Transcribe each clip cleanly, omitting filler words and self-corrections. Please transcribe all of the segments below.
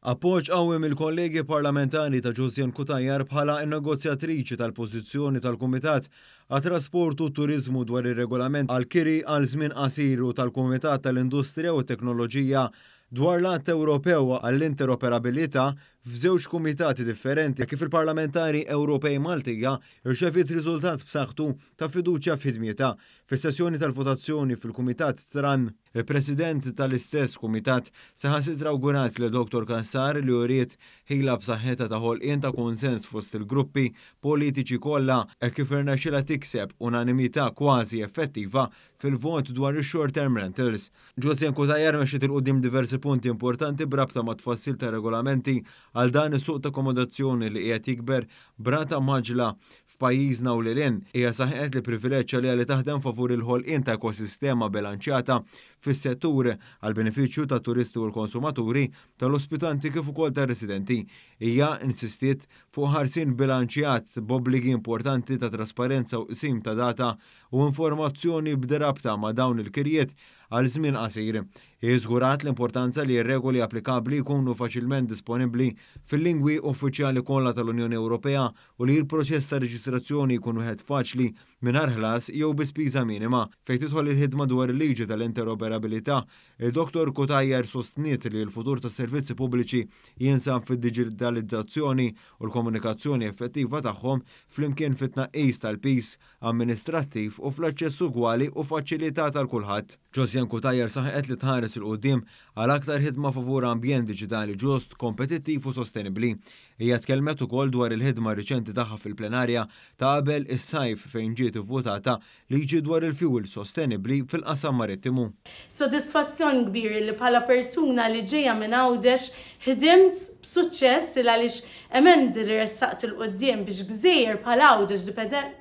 Appoġġ qawwi mill-kollegi parlamentari ta' Josianne Cutajar bħala n-negozjatriċi tal-pożizzjoni tal-Kumitat għat-Trasport u t-Turiżmu dwar ir-Regolament għall-Kiri għal Żmien Qasir u tal-Kumitat tal-Industrija u t-Teknoloġija dwar l-Att Ewropew għall-Interoperabilità f'żewġ kumitati differenti kif il-parlamentari Ewropej Maltija rċeviet riżultat b'saħħtu ta' fiduċja f'ħidmietha fis-sessjoni tal-votazzjoni fil-Kumitat Tran. Il-President tal-istess Kumitat saħansitra awgurat lil Dottor Cassar li uriet ħila b'saħħitha ta' ħolqien ta' kunsens fost il-gruppi politiċi kollha hekk kif irnexxilha tikseb unanimità kważi effettiva fil-vot dwar ix-short term rentals. Josianne Cutajar mexxiet 'il quddiem diversi punti importanti b'rabta mat-tfassil ta' regolamenti għal dan is-suq ta' akkomodazzjoni li qiegħed jikber b'rata mgħaġġla f'pajjiżna u lil hinn. Hija saħqet li privileġġ għaliha li taħdem favur il-ħolqien ta' ekosistema bilanċjata fis-settur għall-benefiċċju tat-turisti u l-konsumaturi, tal-ospitanti kif ukoll tar-residenti. Hija insistiet fuq ħarsien bilanċjat b'obbligi importanti ta' trasparenza u qsim ta' data u informazzjoni b'rabta ma' dawn il-kirjiet għal żmien qasir. Hi żgurat l-importanza li r-regoli applikabbli jkunu faċilment disponibbli fil-lingwi uffiċjali kollha tal-Unjoni Ewropea u li l-proċess ta' reġistrazzjoni jkun wieħed faċli, mingħajr ħlas jew bi spiża minima. Fejn tidħol il-ħidma dwar il-liġi tal-interoperabilità, il-Dottor Cutajar sostniet li l-futur tas-servizzi pubbliċi jinsab fid-diġitalizzazzjoni u l-komunikazzjoni effettiva tagħhom flimkien fit-tnaqqis tal-piż amministrattiv u fl-aċċess ugwali u faċilitat għal kulħadd. Josianne Cutajar saħqet li tħares 'il quddiem għal aktar ħidma favur ambjent diġitali ġust, kompetittiv u sostenibbli. Hija tkellmet ukoll dwar il-ħidma riċenti tagħha fil-plenarja ta' qabel is-sajf fejn ġiet ivvutata liġi dwar il-fjuwil sostenibbli fil-qasam marittimu. Sodisfazzjon kbir li bħala persuna li ġejja minn Għawdex ħdimt b'suċċess il għaliex emendi li ressaqt 'il quddiem biex gżejjer bħal Għawdex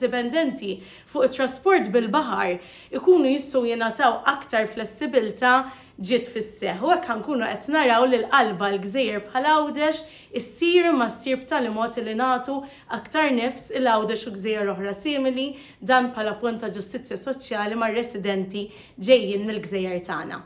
dipendenti fuq it-trasport bil-baħar ikunu jistgħu jingħataw aktar flessibilità ġiet fis-seħħ u hekk ħa nkunu qed naraw li l-qalba għal gżejjer bħal Għawdex issir imma ssir b'tali mod li nagħtu aktar nifs 'il Għawdex u gżejjer oħra simili, dan bħala punt ta' ġustizzja soċjali mar-residenti ġejjin mill-gżejjer tagħna.